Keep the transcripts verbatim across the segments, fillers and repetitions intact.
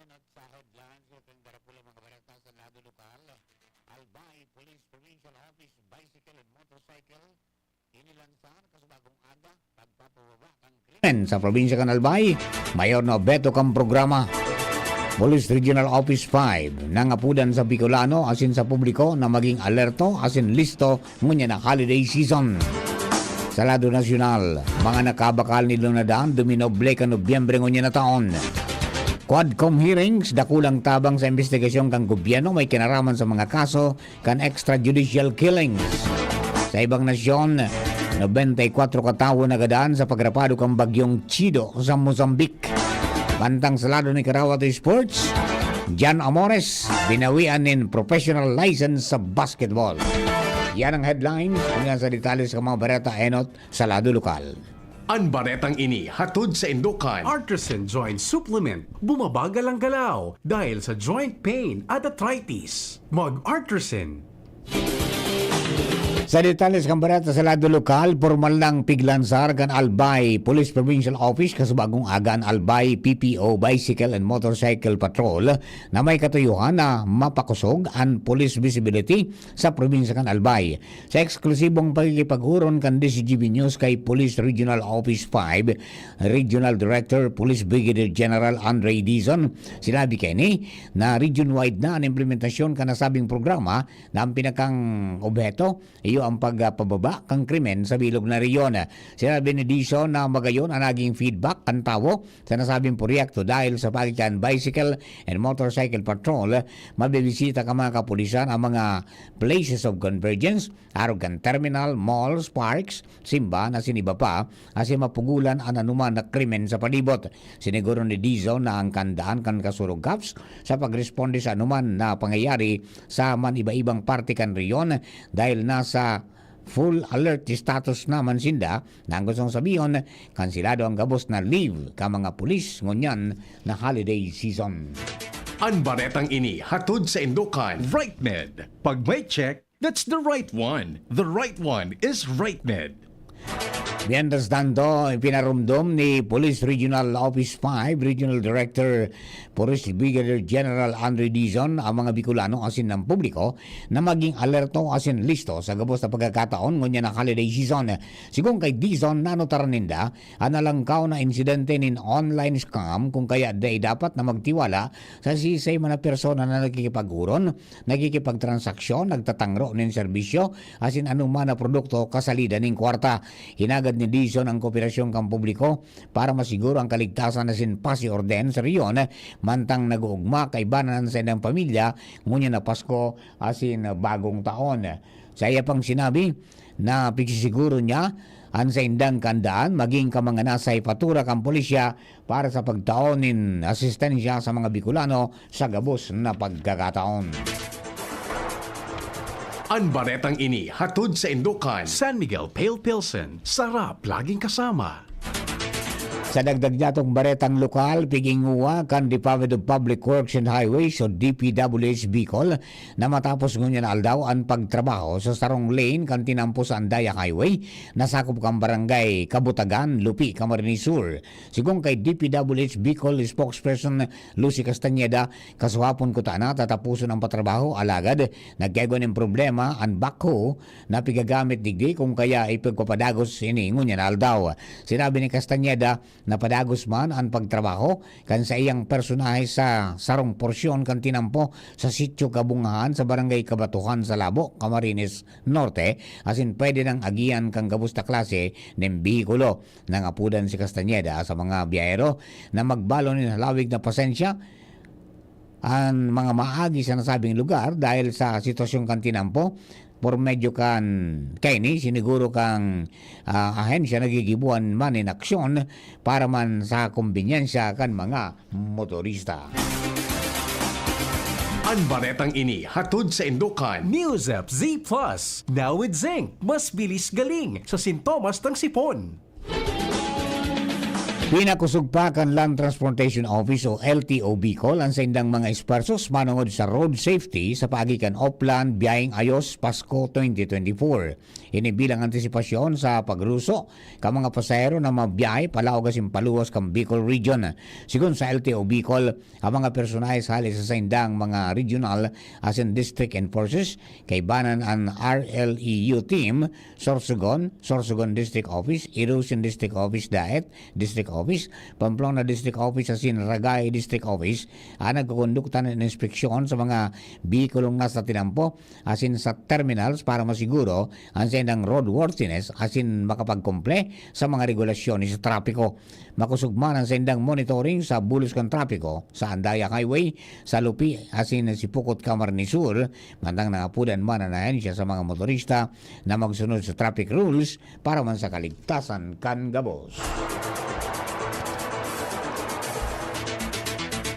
At sa headlines, ito yung darapulang mga balita sa lado lokal. Albay Police Provincial Office, bicycle and motorcycle, inilansan, kasubagong aga, pagpapababa kan krimen sa probinsya kan Albay, mayor na obheto kan programa. Police Regional Office five, nangapudan sa Bicolano asin sa publiko na maging alerto asin listo ngunyan na holiday season. Sa lado nasyonal, mga nakabakal ni Luna Dan duminoble kan Nobyembre ngunyan na taon. Quadcom hearings, dakulang tabang sa imbestigasyon kan gobyerno may kinaraman sa mga kaso kan extrajudicial killings. Sa ibang nasyon, nobenta y kwatro ka tawo nagadan sa pagrapado kan Bagyong Chido sa Mozambique. Mantang sa lado ni Karawat Sports, Jan Amores, binawian nin professional license sa basketball. Yan ang headlines. Hanggang sa detalye sa mga bareta, enot sa lado lokal. An baretang ini hatod sa Indokan. Artisan Joint Supplement. Bumabagal ang galaw dahil sa joint pain at arthritis. Mag-Artisan. Sa detalye sa kambarata sa lado lokal, pormal nang piglansar kan Albay Police Provincial Office kasubagong aga an Albay P P O Bicycle and Motorcycle Patrol na may katuyohan na mapakosog an police visibility sa probinsya kan Albay. Sa eksklusibong pakikipag-oron kan D C G B News kay Police Regional Office five, Regional Director Police Brigadier General Andre Dizon, sinabi kaini na region-wide na an implementasyon kan nasabing programa na ang pinakang obheto iyo ang pagpababa kan krimen sa bilog na rehiyon. Sinabi ni Dizon na magayon ang naging feedback kan tawo sa nasabing proyekto dahil sa paagi kan Bicycle and Motorcycle Patrol, mabibisita kan mga kapulisan ang mga places of convergence, arog kan terminal, malls, parks, simbahan asin iba pa, asin mapugulan an anuman na krimen sa palibot. Siniguro ni Dizon na ang kandaan kan kasurog cops sa pagresponde sa anuman na pangyayari sa man iba-ibang parte kan rehiyon dahil nasa full alert status naman sinda, na ang gustong sabihon, kanselado ang gabos na leave kan mga pulis ngunyan na holiday season. An baretang ini hatod sa Indokan. RightMed. Pag may check, that's the right one. The right one is RightMed. Mientras tanto, ipinarumdom ni Police Regional Office five Regional Director Police Brigadier General Andre Dizon ang mga Bicolano asin ang publiko na maging alerto asin listo sa gabos na pagkakataon ngunyan na holiday season. Sigon kay Dizon, nanutaran ninda an nalangkaw na insidente nin online scam, kung kaya dai dapat na magtiwala sa sisay man na persona na nakikipag-oron, nakikipagtransaksyon, nagtatangro nin serbisyo, asin anuman na produkto kasalida nin kwarta. Hinagad ni Dizon ang kooperasyon kan publiko para masiguro ang kaligtasan asin pasi-orden sa rehiyon, mantang nag-oogma kaibanan sa indang pamilya ngunyan na Pasko asin Bagong Taon. Sa iya pang sinabi na pigsisiguro niya an saindang kandaan maging kan mga nasa hepatura kan pulisya para sa pagtao nin asistensya sa mga Bicolano sa gabos na pagkakataon. An baretang ini hatod sa Indokan. San Miguel Pale Pilsen, sarap laging kasama. Sa dagdag niyatong baretang lokal, piginguwa kan Department of Public Works and Highways o D P W H Bicol na matapos ngunyan na aldaw an pagtrabaho sa sarong lane kan tinampo sa Andaya Highway na sakop kan Barangay Kabutagan, Lupi, Camarines Sur. Sigon kay D P W H Bicol spokesperson Lucy Castañeda, kasuhapon kutana tatapuson ang patrabaho, alagad nagkaigwa nin problema an backhoe na pigagamit digdi, kung kaya ipagpapadagos ini ngunyan na aldaw. Sinabi ni Castañeda na padagos man an pagtrabaho kan saiyang personahe sa sarong porsyon kan tinampo sa Sitio Kabungahan sa Barangay Kabatuhan sa Labo, Camarines Norte, asin pwede nang agihan kan gabos na klase nin behikulo. Nangapudan si Castañeda sa mga biyahero na magbalo nin halawig na pasensya an mga maagi sa nasabing lugar dahil sa sitwasyon kan tinampo. Por medyo kan kaini, siniguro kan, ah, ahensya nagigibuan man nin aksyon para man sa kumbinyensya kan mga motorista. An baretang ini hatod sa Indokan. News App Z Plus, now with zinc. Mas bilis galing sa sintomas ng sipon. Pinakosog pa kan Land Transportation Office o L T O Bicol an saindang mga esfuerzos manongod sa road safety sa paagi kan Oplan Biyayeng Ayos, Pasko twenty twenty-four. Ini bilang antisipasyon sa pagruso kan mga pasahero na mabiyahe palaog asin paluwas kan Bicol Region. Sigon sa L T O Bicol, ang mga personahe hale sa saindang mga regional asin district enforcers, kaibanan an R L E U team, Sorsogon, Sorsogon District Office, Irosin District Office, Daet District Office, Pamplona District Office asin Ragay District Office, ang nagkukondukta nin inspeksyon sa mga behikulong nasa tinampo asin sa terminals para masiguro an saindang roadworthiness asin makapagkumple sa mga regulasyon sa trapiko. Makosog man an saindang monitoring sa bulos kan trapiko sa Andaya Highway, sa Lupi asin Sipocot, Camarines Sur, mantang nangapudan man an ahensya sa mga motorista na magsunod sa traffic rules para man sa kaligtasan kan gabos.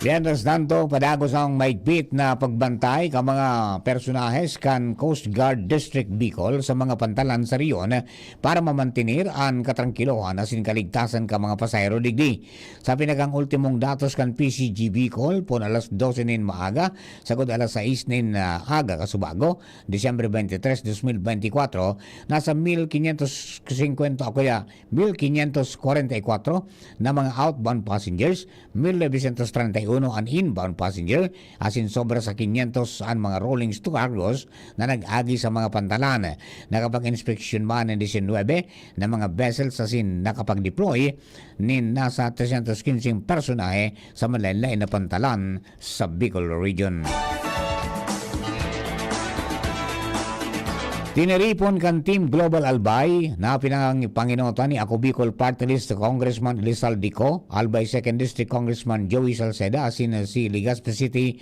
Mientras tanto, padagos ang mahigpit na pagbantay kan mga personahes kan Coast Guard District Bicol sa mga pantalan sa rehiyon para mamantener an katrangkilohan asin kaligtasan kan mga pasahero digdi. Sa pinakang-ultimong datos kan P C G Bicol, poon alas dose nin maaga, sagkod alas sais nin, ah, aga kasubago, Disyembre twenty-three, dos mil benti kwatro, nasa mil quinientos cincuenta o kaya mil quinientos kwarenta y kwatro na mga outbound passengers, mil novecientos treinta y uno an inbound passenger, asin sobra sa quinientos an mga rolling stock cargos na nag-agi sa mga pantalan. Nakapag-inspeksyon man nin disinwebe na mga vessels asin nakapag-deploy nin nasa trescientos quince personahe sa malaen-laen na pantalan sa Bicol Region. Tiniripon kan Team Global Albay na pinang-, panginotan ni Ako Bicol Party List Congressman Elizalde Co, Albay Second District Congressman Joey Salceda, asin si Legazpi City,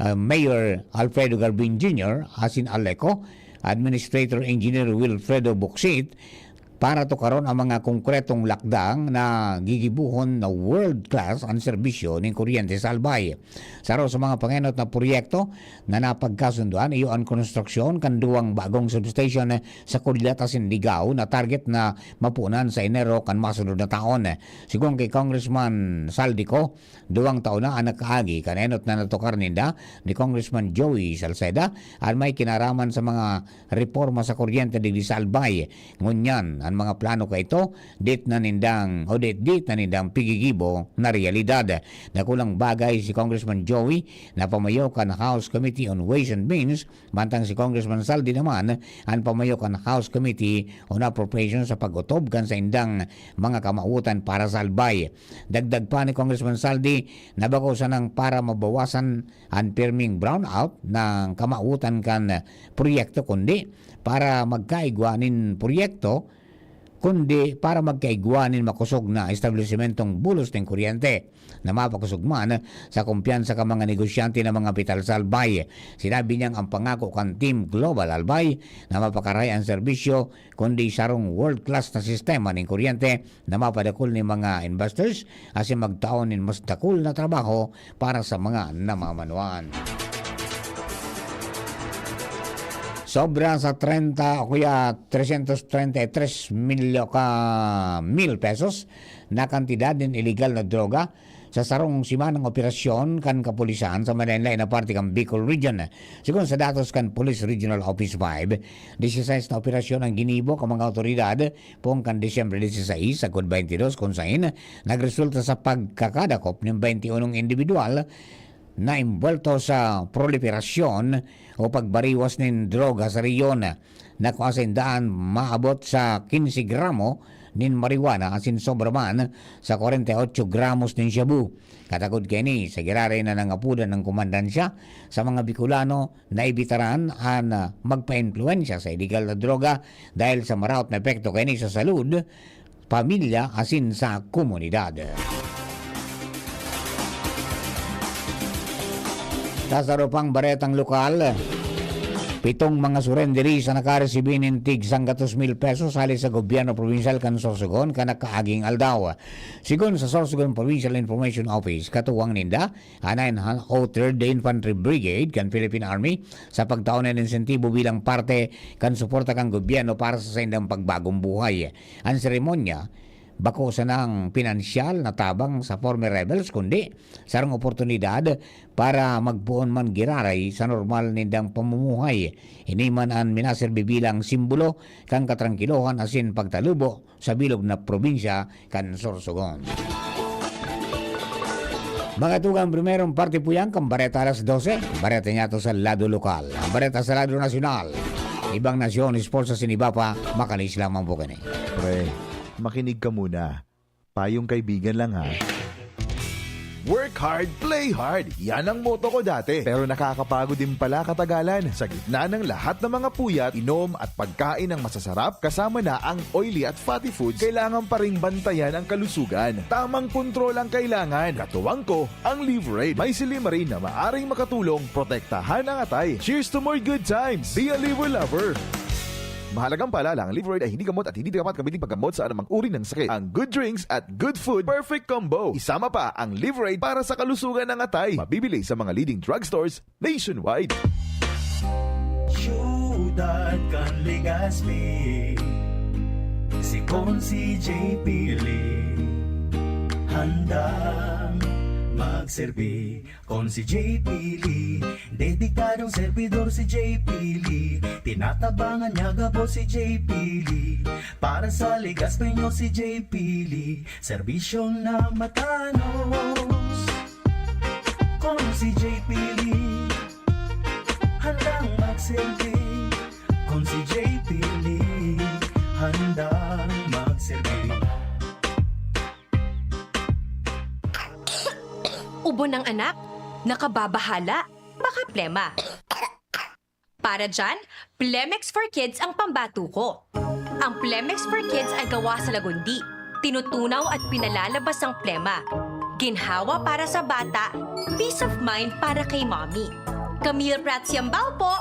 ah, Mayor Alfredo Garbin Junior, asin ALECO Administrator Engineer Wilfredo Bucsit, para tukaron ang mga konkretong lakdang na gigibohon na world class an serbisyo nin kuryente sa Albay. Saro sa mga pangenot na proyekto na napagkasundoan iyo an konstruksyon kan duwang bagong substation sa Kudlat asin Ligao na target na mapunan sa Enero kan masunod na taon. Sigon ki Congressman Saldico, duwang taon na an nakaagi kan enot na natukar ninda ni Congressman Joey Salceda an may kinaraman sa mga reforma sa kuryente digdi sa Albay. Ngunyan, an mga plano kaito, dit na nindang, o dit, dit na nindang pigigibo na realidad. Dakulang bagay si Congressman Joey na pamayo kan House Committee on Ways and Means, mantang si Congressman Saldi naman an pamayo kan House Committee on Appropriations sa pag-otob kan saindang mga kamawotan para sa Albay. Dagdag pa ni Congressman Saldi na bako sanang para mabawasan an pirming brownout na kamawotan kan proyekto, kundi para magkaigwa nin proyekto, kundi para magkaigwa nin makosog na establesimentong bulos nin kuryente na mapakosog man sa kumpiyansa kan mga negosyante na mga kapital sa Albay. Sinabi niyang ang pangako kan Team Global Albay na mapakarahay an serbisyo, kundi sarong world-class na sistema nin kuryente na mapadakul nin mga investors asin magtao nin mas dakul na trabaho para sa mga namamanuan. Sobra sa treinta o kaya trescientos treinta y tres milyo ka mil pesos na kantidad nin iligal na droga sa sarong simanang operasyon kan kapulisan sa malaen-laen na parte kan Bicol Region. Sigon sa datos kan Police Regional Office five, dieciséis na operasyon ang ginibo kan mga awtoridad poon kan Disyembre dieciséis sagkod twenty-two, kun saen nagresulta sa pagkakadakop nin twenty-unong indibidwal na imbuwelto sa proliferasyon o pagbariwas nin droga sa rehiyon. Nakua sainda an maabot sa quince gramo nin marijuana asin sobra man sa kwarenta y otso gramos nin shabu. Katakod kaini, sa giraray na nangapudan an komandansya sa mga Bicolano na ibitaran an, ah, magpaimpluwensya sa iligal na droga dahil sa maraot na epekto kaini sa salud, pamilya asin sa komunidad. Sa saro pang baretang lokal, pitong mga surenderis an nakaresibi nin tig sanggatos mil pesos hale sa gobyerno probinsyal kan Sorsogon kan nakaaging aldaw. Sigon sa Sorsogon Provincial Information Office, katuwang ninda an nine oh third Infantry Brigade kan Philippine Army sa pagtao nin insentibo bilang parte kan suporta kan gobyerno para sa saindang pagbagong buhay. An seremonya Bako sanang pinansyal na tabang sa former rebels, kundi sarong oportunidad para magpoon man giraray sa normal nindang pamumuhay. Ini man an minaserbi bilang simbolo kan katrangkilohan asin pagtalubo sa bilog na probinsya kan Sorsogon. Mga tugang, primerong parte po yan kan Bareta Alas Dose. Bareta niya to sa lado lokal. Ang Bareta sa lado nasyonal. Ibang nasyon, sports sa siniba pa, makalis lamang po kini. Pre, makinig ka muna. Payong kaibigan lang, ha. Work hard, play hard. Yan ang motto ko dati. Pero nakakapagod din pala katagalan. Sa gitna ng lahat ng mga puyat, inom at pagkain ng masasarap, kasama na ang oily at fatty foods, kailangan pa ring bantayan ang kalusugan. Tamang kontrol ang kailangan. Katuwang ko, ang Liverade. May silimarin na maaring makatulong protektahan ang atay. Cheers to more good times! Be a Liver Lover! Mahalagang paalala, ang Liverade ay hindi gamot at hindi dapat gamitin paggamot sa anumang uri ng sakit. Ang good drinks at good food, perfect combo. Isama pa ang Liverade para sa kalusugan ng atay. Mabibili sa mga leading drugstores nationwide. Siyudad kan Legazpi, si Consi J P Lee, handang magserbi. Consi J P Lee, dedikadong servidor si J P Lee. Tinatabangan niya gabos si J P Lee. Para sa Legazpeño si J P Lee, serbisyo na matanos. Consi J P Lee, handang magserbi. Consi J P Lee, handang magserbi. Ubo ng anak, nakababahala, baka plema. Para dyan, Plemex for Kids ang pambato ko. Ang Plemex for Kids ay gawa sa lagundi, tinutunaw at pinalalabas ang plema. Ginhawa para sa bata, peace of mind para kay mommy. Camille Prats Yambao po,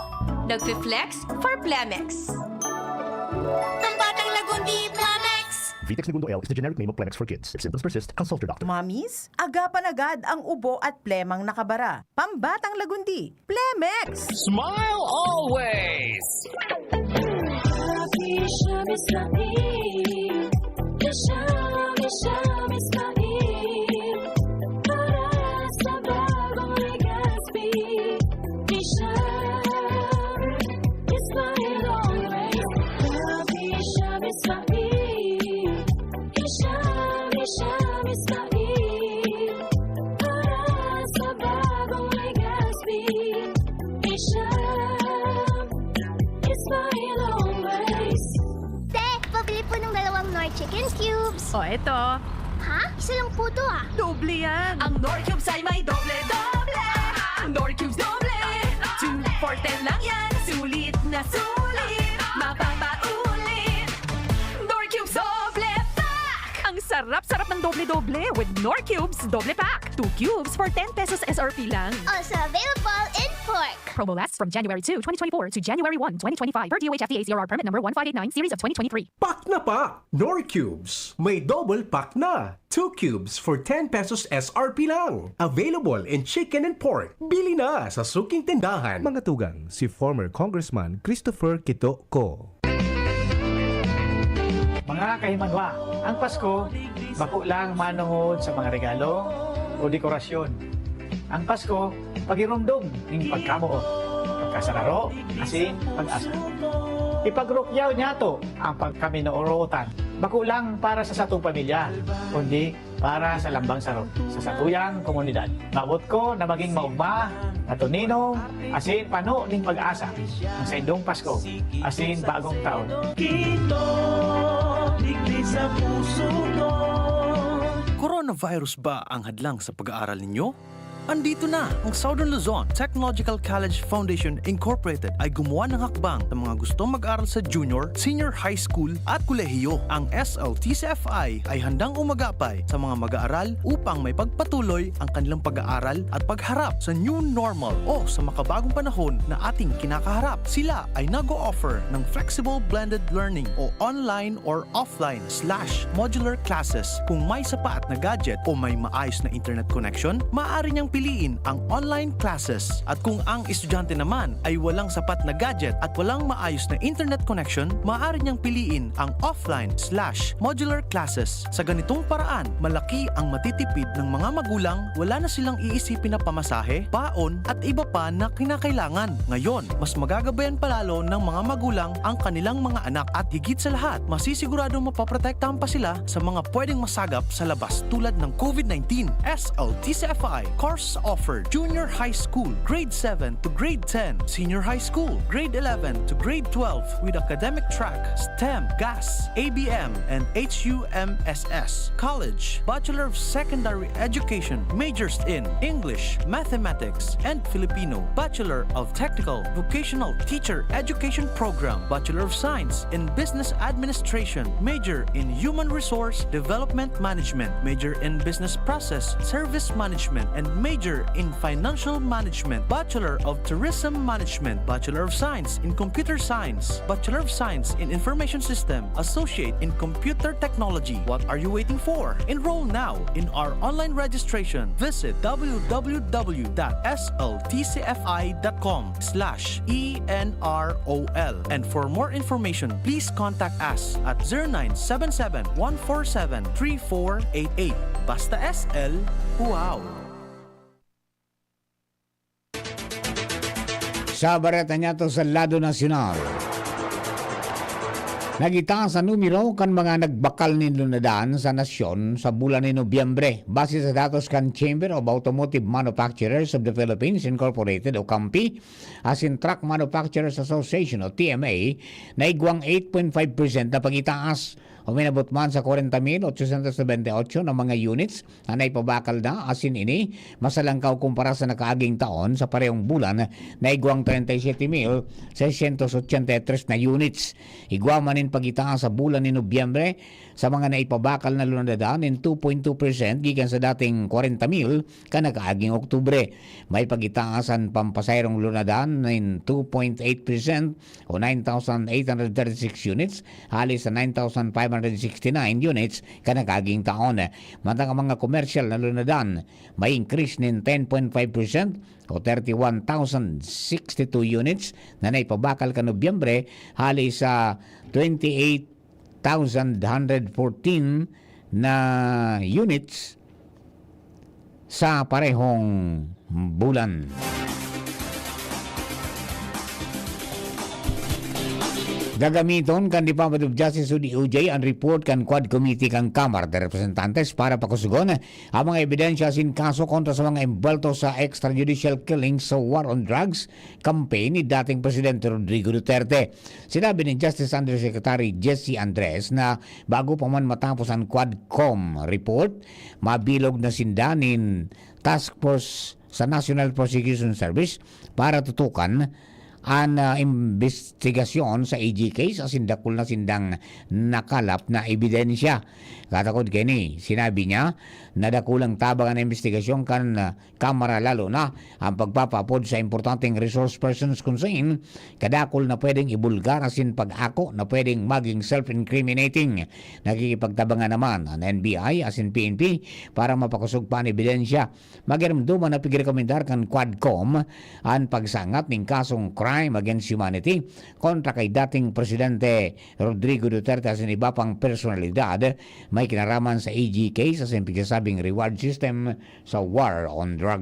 nagfi-flex for Plemex. Pambatang lagundi, Plemex! Vitex Negundo L is the generic name of Plemex for Kids. If symptoms persist, consult your doctor. Mommies, agapan agad ang ubo at plemang nakabara. Pambatang lagundi, Plemex! Smile always! Happy Shami Smile. Shami, Shami Smile. Para sa bagong Legazpi. Shami Smile always. Happy Shami Smile. Shami, Shami Smile. Para sa bagong Legazpi. Shami Smile always. Te, pabili po ng dalawang Knorr Chicken Cubes. O, eto. Ha? Isa lang po to, ah. Doble yan. Ang Knorr Cubes ay may doble, doble. Ang Knorr Cubes doble. Two for ten lang yan. Sulit na sulit. Mapapaulit. Knorr Cubes Doble Pack! Ang sarap-sarap ng doble-doble with Knorr Cubes Doble Pack. Two cubes for ten pesos S R P lang. Also available in pork. Promo lasts from January two, twenty twenty-four to January one, twenty twenty-five, per D O H F T A C R R permit number one five eight nine, series of twenty twenty-three. Pak na pak! Knorr Cubes. May double pack na. Two cubes for ten pesos S R P lang. Available in chicken and pork. Bili na sa suking tindahan. Mga tugang, si former Congressman Christopher Quito Co. Mga kahimanwa, ang Pasko, bako lang manongod sa mga regalo o dekorasyon. Ang Pasko, pagiromdom ning pagkamoot, pagkasararo, asin pag-asa. Ipagrukyaw niyato ang pagkaminoorutan, bako lang para sa satong pamilya, kundi para sa lambang saro, sa satuyang komunidad. Mawot ko na maging maogma, matuninong, asin pano nin pag-asa ang saindong Pasko asin Bagong Taon. Kito, digdi sa puso ko. Coronavirus ba ang hadlang sa pag-aaral ninyo? Andito na ang Southern Luzon Technological College Foundation Incorporated ay gumawa ng hakbang sa mga gustong mag-aral sa junior, senior high school at kolehiyo. Ang S L T C F I ay handang umagapay sa mga mag-aaral upang may pagpatuloy ang kanilang pag-aaral at pagharap sa new normal o sa makabagong panahon na ating kinakaharap. Sila ay nag-o-offer ng flexible blended learning o online or offline slash modular classes. Kung may sapat na gadget o may maayos na internet connection, maaari niyang piliin ang online classes. At kung ang estudyante naman ay walang sapat na gadget at walang maayos na internet connection, maaari niyang piliin ang offline slash modular classes. Sa ganitong paraan, malaki ang matitipid ng mga magulang, wala na silang iisipin na pamasahe, baon, at iba pa na kinakailangan. Ngayon, mas magagabayan pa lalo ng mga magulang ang kanilang mga anak at higit sa lahat, masisiguradong mapoprotektahan pa sila sa mga pwedeng masagap sa labas tulad ng COVID nineteen. S L T C F I course offer Junior High School, Grade seven to Grade ten, Senior High School, Grade eleven to Grade twelve with academic track STEM, GAS, A B M, and H U M S S. College, Bachelor of Secondary Education, majors in English, Mathematics, and Filipino, Bachelor of Technical Vocational Teacher Education Program, Bachelor of Science in Business Administration, major in Human Resource Development Management, major in Business Process Service Management, and major in Financial Management, Bachelor of Tourism Management, Bachelor of Science in Computer Science, Bachelor of Science in Information System, Associate in Computer Technology. What are you waiting for? Enroll now in our online registration. Visit w w w dot s l t c f i dot com slash e n r o l. And for more information, please contact us at zero nine seven seven, one four seven, three four eight eight. Basta S L, wow! Sa bareta niyato sa lado nasyonal, nagitaas an numero kan mga nagbakal nin lunadan sa nasyon sa bulan ni Nobyembre. Base sa datos kan Chamber of Automotive Manufacturers of the Philippines Incorporated o CAMPI asin Truck Manufacturers Association o T M A, naigwang eight point five percent na pagitaas. Uminabot man sa kwarenta mil otsosyentos nobenta y ocho na mga units na naipabakal na, asin ini masalangkaw kumpara sa nakaaging taon sa parehong bulan na igwang treinta y siete mil seiscientos ochenta y tres na units. Igwa man nin pagitaas sa bulan ni Nobyembre sa mga naipabakal na lunadan nin two point two percent gikan sa dating kwarenta mil kan nakaaging Oktubre. May pagitaas an pampasaherong lunadan nin two point eight percent o nine thousand eight hundred thirty-six units hali sa nine thousand five hundred sixty-nine units kan nakaaging taon. Mantang ang mga komersyal na lunadan, may increase nin ten point five percent o thirty-one thousand sixty-two units na naipabakal kan Nobyembre hali sa twenty-eight thousand hundred fourteen na units sa parehong bulan. Gagamiton kan Department of Justice o D O J an report kan Quad Committee kan Kamara de Representantes para pakusugon ang mga ebidensya asin kaso kontra sa mga embuwelto sa extrajudicial killing sa war on drugs campaign ni dating Presidente Rodrigo Duterte. Sinabi ni Justice Undersecretary Jesse Andres na bago pa man matapos an Quadcom report, mabilog na sinda nin task force sa National Prosecution Service para tutukan an, ah, imbestigasyon sa A G case asin dakul na sindang nakalap na ebidensya. Katakod kaini, sinabi niya na dakulang tabang an imbestigasyon kan, ah, Kamara, lalo na ang pagpapaapod sa importanteng resource persons kung sain kadakul na pwedeng ibulgar asin pag-ako na pwedeng maging self-incriminating. Nakikipagtabangan naman an N B I asin P N P para mapakosog pa an ebidensya. Magiromdoman na pigrekomendar kan Quadcom an pagsangat nin kasong crime against humanity kontra kay dating Presidente Rodrigo Duterte asin iba pang personalidad may kinaraman sa A G case asin pigsasabing reward system sa war on drugs.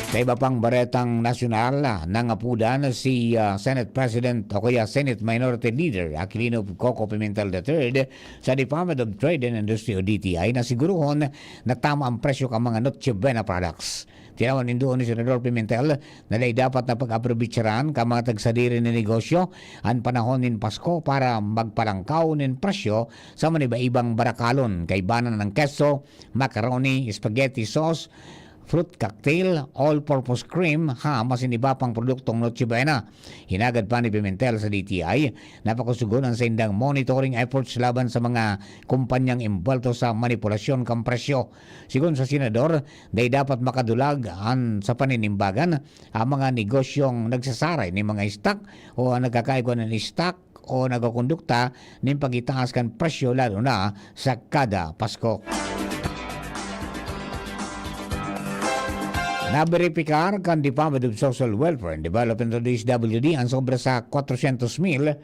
Sa iba pang baretang nasyonal, nangapudan si, ah, Senate President o kaya Senate Minority Leader Aquilino Coco Pimentel the third sa Department of Trade and Industry o D T I na siguruhon na tama ang presyo kan mga Noche Buena products. Tinawan nindo ni Senador Pimentel na dai dapat na pag-aprebitsaran kan mga tagsadiri nin negosyo an panahon nin Pasko para magpalangkaw nin presyo sa maniba-ibang barakalon, kaibanan ng keso, macaroni, spaghetti sauce, fruit cocktail, all-purpose cream, ham, asin iba pang produktong Noche Buena. Hinagad pa ni Pimentel sa D T I na pakusugon an saindang monitoring efforts laban sa mga kumpanyang embuwelto sa manipulasyon kan presyo. Sigon sa senador, dai dapat makadulag an sa paninimbagan ang mga negosyong nagsasaray nin mga stock o nagkakaigwa nin stock o nagkokondukta nin pagitaas kan presyo, lalo na sa kada Pasko. Naberipikar kan Department of Social Welfare and Development o D S W D an sobra sa kwatrosyentos mil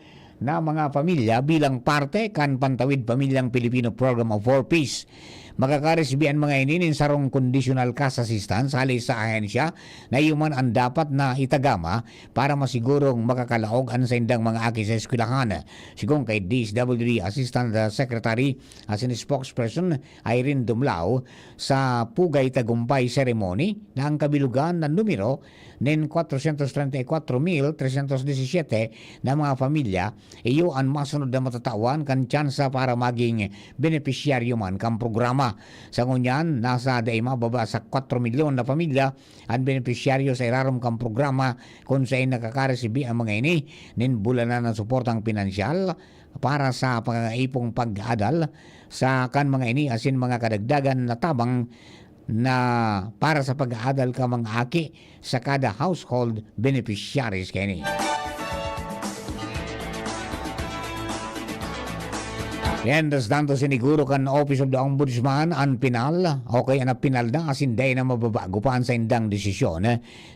na mga pamilya bilang parte kan Pantawid Pamilyang Pilipino Program of Four Ps. Makakaresibi an mga ini nin sarong conditional cash assistance hali sa ahensya na iyo man an dapat na itagama para masigurong makakalaog an saindang mga aki sa eskwelahan. Sigon kay D S W D Assistant Secretary asin spokesperson Irene Dumlao, sa Pugay Tagumpay Ceremony na ang kabilugan na numero nin kwatrosyentos trenta y kwatro mil tresyentos disisiyete na mga pamilya, iyo an masunod na matatawan kan tsansa para maging benepisyaryo man kan programa. Sa ngunyan, nasa dai mababa sa kwatro milyon na pamilya an benepisyaryo sa irarom kan programa, kun saen nakakaresibi ang mga ini nin bulanan na suportang pinansyal para sa pangangaipong pag-adal sa kan mga ini asin mga kadagdagan na tabang na para sa pag-aadal kan mga aki sa kada household beneficiaries kaini. Mientras tanto, siniguro kan Office of the Ombudsman an pinal o kaya na pinal na asin dai na mababago pa an saindang desisyon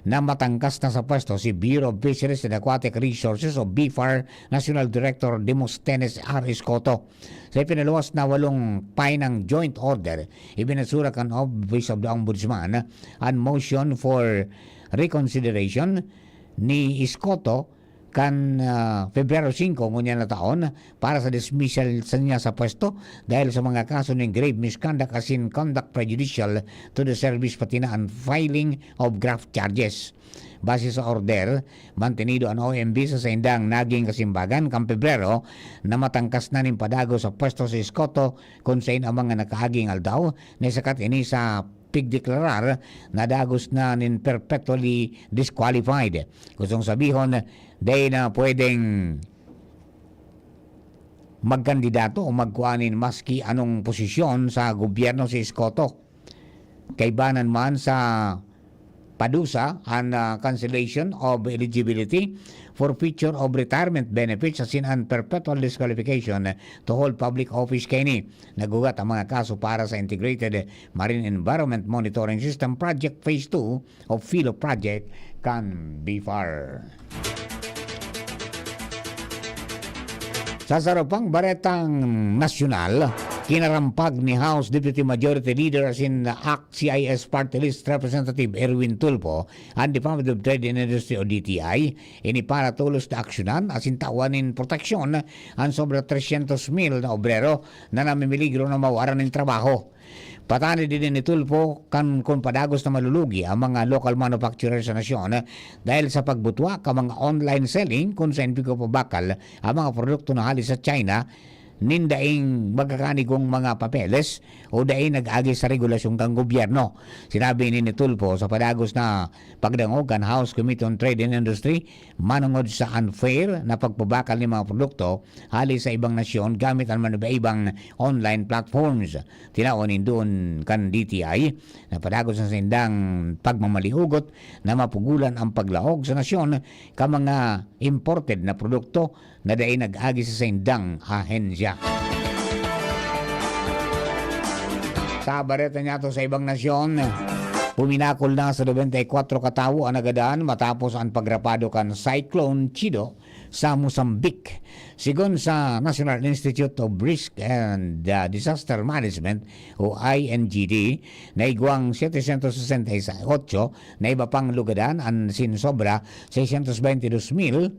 na matangkas na sa pwesto si Bureau of Fisheries and Aquatic Resources o BFAR National Director Demosthenes R. Escoto. Sa ipinaluwas na walong pahinang joint order, ibinasura kan Office of the Ombudsman an motion for reconsideration ni Escoto kan, ah, Pebrero singko ngunyan na taon para sa dismissal sa niya sa pwesto dahil sa mga kaso nin grave misconduct asin conduct prejudicial to the service pati na unfiling of graft charges. Base sa order, mantenido an O M B sa saindang naging kasimbagan kan Pebrero na matangkas na nin padagos sa pwesto si Escoto kun saen ang mga nakaaging aldaw na isakat ini sa pigdeklarar na dagos na nin perpetually disqualified. Gustong sabihon, dai na pwedeng magkandidato o magkua nin maski anong posisyon sa gobyerno si Escoto. Kaibanan man sa padusa an, ah, cancellation of eligibility, forfeiture of retirement benefits asin an perpetual disqualification to hold public office kaini. Naghugat ang mga kaso para sa Integrated Marine Environment Monitoring System Project Phase two o PHILO project kan BFAR. Sa saro pang baretang nasyonal, kinarampag ni House Deputy Majority Leader asin ACT-C I S Party List Representative Erwin Tulfo an Department of Trade and Industry o D T I, ini para tolos na aksyonan asin tawan nin proteksyon an sobra tresyentos mil na obrero na namimiligro na mawaran nin trabaho. Patanid din ni Tulfo kan kun padagos na malulugi ang mga local manufacturer sa nasyon dahil sa pagbutwa kan mga online selling kun saen pigpapabakal ang mga produkto na hali sa China nin daing magkakanigong mga papeles o dai nag-agi sa regulasyon kan gobyerno. Sinabi ni, ni Tulfo sa padagos na pagdangog kan House Committee on Trade and Industry manongod sa unfair na pagpabakal nin mga produkto hali sa ibang nasyon gamit an maniba-ibang online platforms. Tinawan nin duon kan D T I na padagos na saindang pagmamalihugot na mapugulan ang paglaog sa nasyon kan mga imported na produkto na dai nag-agi sa saindang ahensya. Sa bareta niyato sa ibang nasyon, puminakol na sa nobenta y kwatro ka tawo an nagadan matapos an pagrapado kan Cyclone Chido sa Mozambique. Sigon sa National Institute of Risk and, uh, Disaster Management o I N G D, naigwang setecientos sesenta y ocho na iba pang lugadan an sinsobra seiscientos veintidós mil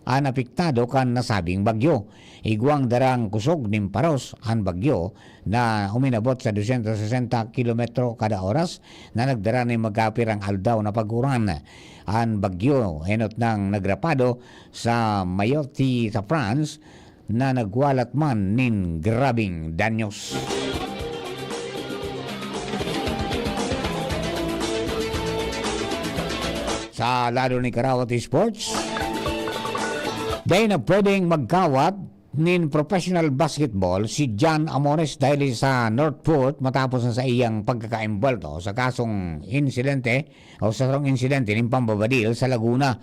an apektado kan nasabing bagyo. Igwang darang kusog nin paros an bagyo na uminabot sa dosyentos sesenta kilometro kada oras na nagdara nin magkapirang aldaw na pag-uran. An bagyo enot nang nagrapado sa Mayotte sa France na nagwalat man nin grabing danyos. Sa lado ni Karawat Sports, dai na pwedeng magkawat nin professional basketball si John Amores dahil sa Northport matapos na sa iyang pagkakaembwelto sa kasong insidente o sa sarong insidente nin pambabadil sa Laguna.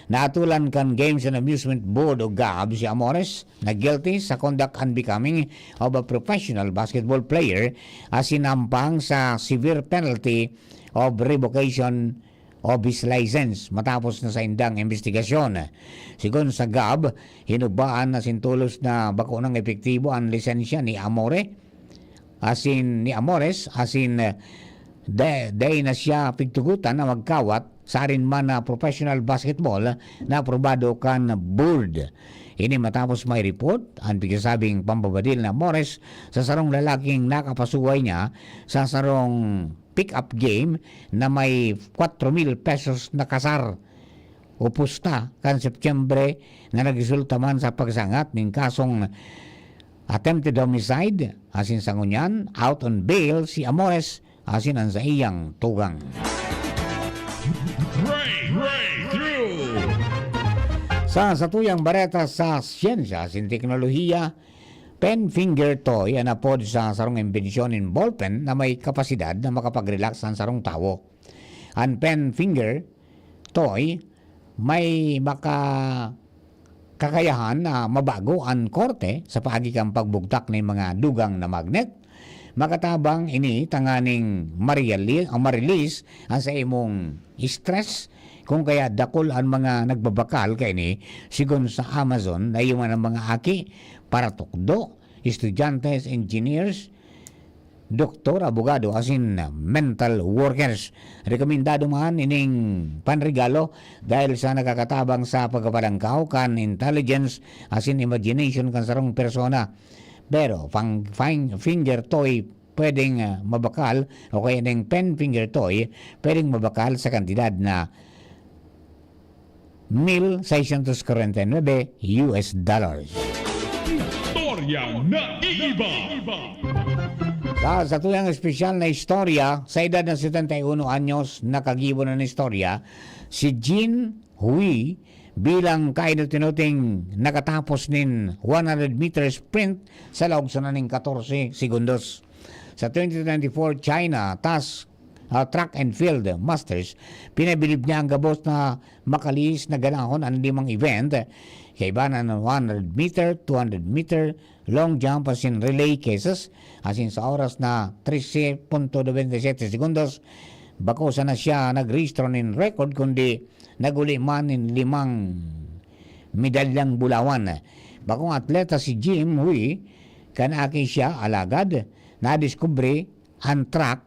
Naatulan kan Games and Amusement Board o gab si Amores na guilty sa conduct unbecoming of a professional basketball player asin nampang sa severe penalty of revocation of his license matapos na saindang imbestigasyon. Sigon sa Gov, hinubaan na sintolos na bako nang epektibo an lisensya ni Amore, asin ni Amores, asin, eh, de-, dai na siya pigtugotan na magkawat sa arin man na professional basketball na aprobado kan board. Ini matapos may report an pigsasabing pambabadil ni Amores sa sarong lalaking nakapasuway niya sa sarong pick-up game na may kwatro mil pesos na kasar o pusta kan Setyembre, na nagresulta man sa pagsangat nin kasong attempted homicide, asin sa ngunyan, out on bail si Amores asin an saiyang tugang. Breakthrough! Sa satuyang bareta sa siyensya asin teknolohiya, pen finger toy an apod sa sarong imbensyon nin ballpen na may kapasidad na makapag-relax an sarong tawo. An pen finger toy may maka-, kakayahan na mabago an korte sa paagi kan pagbugtak nin mga dugang na magnet. Makatabang ini tanganing mariali-, ang ma-release an sa imong stress. Kung kaya dakul an mga nagbabakal kaini, sigon sa Amazon, na iyo man ang mga aki, paratukdo, estudyante, engineers, doktor, abogado, asin mental workers. Rekomendado man ining panregalo dahil sa nakakatabang sa pagkapalangkaw kan intelligence asin imagination kan sarong persona. Pero pang fine finger toy pwedeng, ah, mabakal o kaya ning pen finger toy pwedeng mabakal sa kantidad na mil seiscientos cuarenta y nueve U S dollars. Istorya na iiba. Sa satuyang espesyal na istorya, sa edad na setenta y uno anyos, nakagibo na nin istorya si Jin Hui bilang kainot-inoting nakatapos nin one hundred meter sprint sa laog sana nin katorse segundos. Sa twenty twenty-four China Task, ah, Track and Field Masters, pinabilib niya an gabos na makalihis na ganahon an limang event, kaiba na an one hundred meter, two hundred meter, long jump asin relay races, asin sa oras na trese punto nobenta y sete segundos, bako sana siya nagrehistro nin record, kundi naguli man nin limang medalyang bulawan. Bakong atleta si Jin Hui, kan aki siya, alagad nadiskubre an track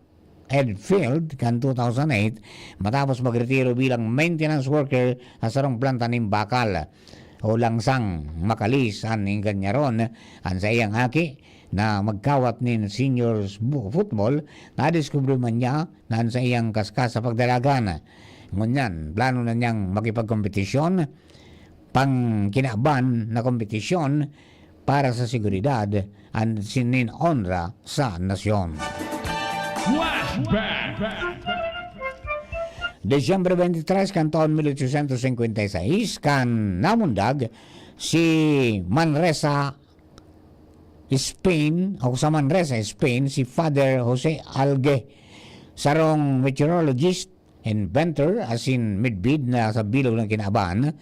and field kan two thousand eight matapos magretiro bilang maintenance worker sa sarong planta nin bakal o langsang. Makalihis an ingganyaron, an saiyang aki na magkawat nin seniors bu-, football, nadiskubre man niya na an saiyang kaskas sa pagdalagan. Ngunyan, plano na niyang makipagkompetisyon, pangkinaban na kompetisyon para sa seguridad asin nin onra sa nasyon. Flashback! Disyembre twenty-three kan taon mil ochocientos cincuenta y seis, kan namundag si Manresa, Spain, o sa Manresa, Spain, si Father Jose Alge, sarong meteorologist, inventor, asin midbid na sa bilog na kinaban,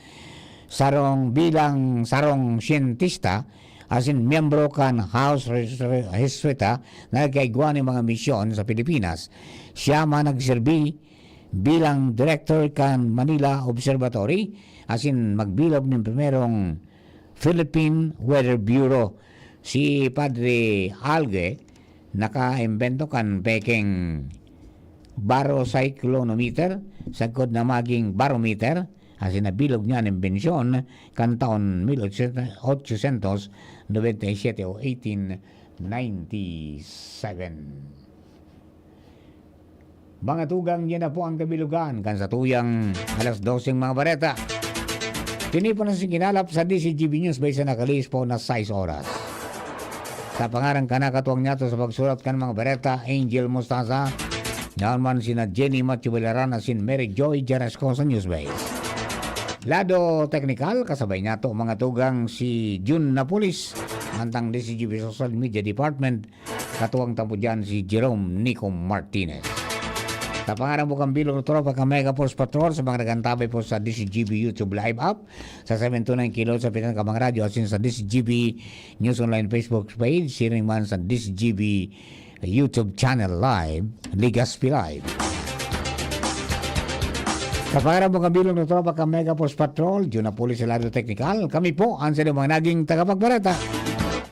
sarong bilang sarong siyentista, asin miyembro kan House Res-, Jesuita na nagkaigwa nin mga misyon sa Pilipinas. Siya man nagserbi bilang director kan Manila Observatory, asin magbilog nin primerong Philippine Weather Bureau. Si Padre Alge nakaimbento kan pekeng barocyclonometer, sagkod na magin barometer, asin nabilog niya an imbensyon kan taon mil ochocientos noventa y siete o eighteen ninety-seven. Mga tugang, yan na po ang kabilugan kan satuyang alas doseng mga bareta. Tinipon na si kinalap sa D Z G B News Base na nakalihis po na sais oras. Sa pangaran kan nakatuwang niyato sa pagsurat kan mga bareta, Angel Mostaza, yaon man sina Jenny Matthew Belaran asin Mary Joy Jarasco sa News Base. Lado teknikal, kasabay niyato mga tugang si Jun Napolis, mantang D Z G B Social Media Department, katuwang tapo diyan si Jerome Nico Martinez. Sa pangaran po kan bilog na tropa kan Mega Force Patrol, sa mga nag-antabay po sa D Z G B YouTube Live app, sa seven two nine Kilo, sa Pitan Kabang Radyo, asin sa D Z G B News Online Facebook page, siring man sa D Z G B YouTube channel live, Legazpi Live. Para mo kabilong na tropa ka Mega Force Patrol, Juna Pulis sa Lado Teknikal. Kami po ang sa mga naging tagapagbareta.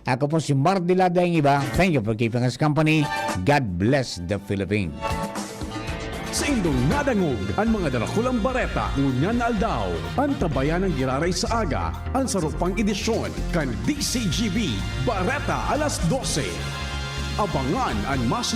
Ako po si Mark Dilada ang iba. Thank you for keeping us company. God bless the Philippines. Sa indong nadangog an mga darakulang bareta ngunyan na aldaw, an tabayan ng giraray sa aga, an sarupang edisyon kan D C G B Bareta alas dose. Abangan an mas